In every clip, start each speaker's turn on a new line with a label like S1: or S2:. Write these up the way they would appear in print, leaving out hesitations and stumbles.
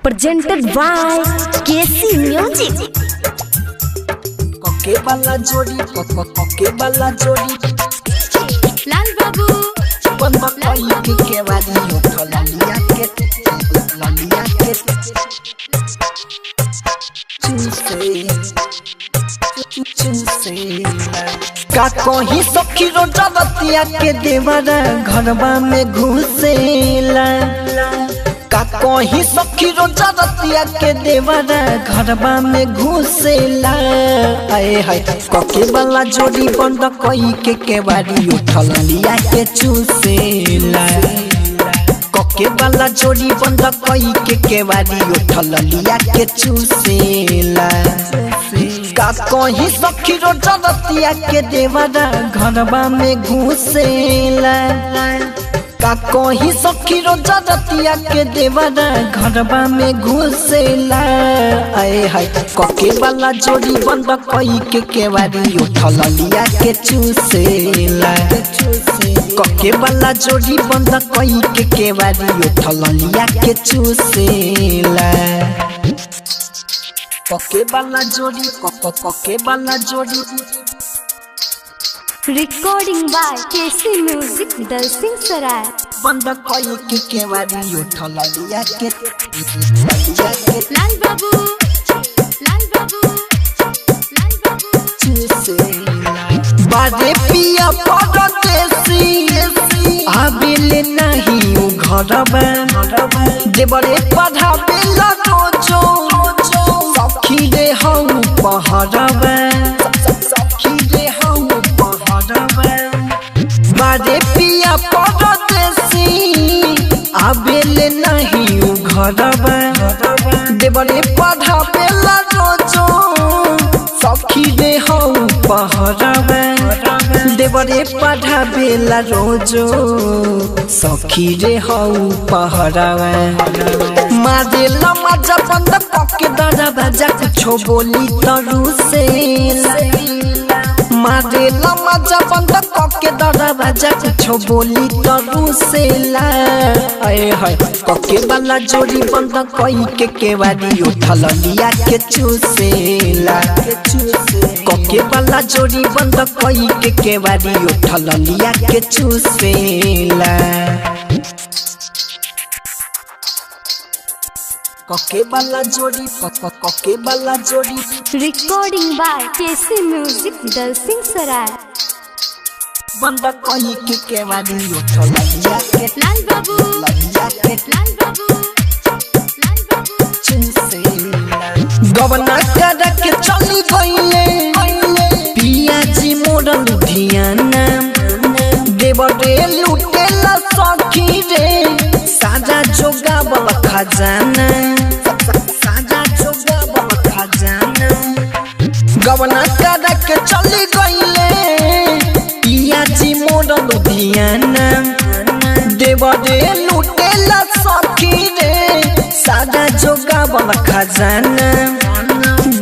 S1: Presented by KC Music.
S2: कके वाला जोड़ी कके वाला जोड़ी
S3: लाल बाबू
S2: बंद कई के केवारी उठ ललिया के ललिया के चूसे चूसे का कहीं सखी रोजवतिया के देवरा घरवा में घुसेला। का कहीं सखी रोजवतिया के देवरा घरवा में घुसेला। आए हाय कके वाला जोड़ी बंद कई के केवारी उठल लिया के चूसेला। कके वाला जोड़ी बंद कई के केवारी उठल लिया के चूसेला। का कहीं सखी रोजवतिया के देवरा घरवा में घुसेला। का कहीं सखी रोजवतिया के देवरा घरवा में घुसेला। आए हाय कके वाला जोड़ी बंद कई के केवारी उठल लिया के चूसेला। कके वाला जोड़ी बंद कई के केवारी उठल लिया के चूसेला। कके वाला जोड़ी कके वाला जोड़ी।
S1: Recording by KC Music Dalsingh Sarai.
S2: बंद कई के केवारी उठल लिया के लिया के
S3: लाल बाबू लाल बाबू लाल बाबू
S2: चूसेला। बाजे पिया परदेसी आबिल नहीं उ घरवा देवरे पढ़ाबे रोजो सखी रे हम पहरवा सखी रे हम पहरवा। बाजे पिया परदेसी आबिल नहीं उ घरवा देवरे पढ़ाबे रोजो सखी रे हम पहरवा देवरे पढ़ाबेला रोजो सखी रे हौ पहरवा। मारे लमाजा बंद कके दरवाजा कुछो बोली तरुसेला। मारे लमाजा बंद कके दरवाजा कुछो बोली तरुसेला। आए हाय कके वाला जोड़ी बंद कई के केवारी उठल लिया के चूसेला। कके वाला जोड़ी बंद कई के केवारी उठल लिया के चूसेला। कके वाला जोड़ी कके वाला जोड़ी।
S1: Recording by KC Music Dalsingh Sarai.
S2: बंद कई के केवारी उठल लिया के
S3: लाल बाबू
S2: लिया के
S3: लाल बाबू लाल बाबू
S2: गबना कर के चली गईले पिया जी मोर लुधियाना देवरे लुटेला सखी रे साजा जोगावल खजाना साजा जोगावल खजाना। गबना कर के चली गईले पिया जी मोर लुधियाना देवरे लुटेला सखी रे सादा जोगावल खजाना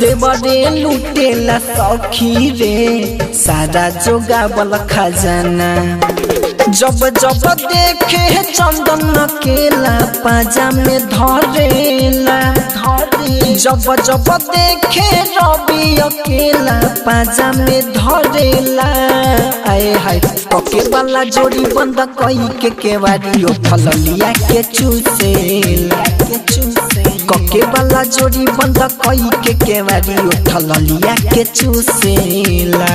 S2: देवरे लुटेला सखी रे सादा जोगावल खजाना। जब जब देखे चंदन अकेला पाजा में धरेला। जब जब देखे रवि अकेला पाजा में धरेला। आए हाय कके वाला जोड़ी बंद कई के केवारी उठल लिया के चूसेला। कके वाला जोड़ी बंद कई के केवारी उठल लिया के चूसेला।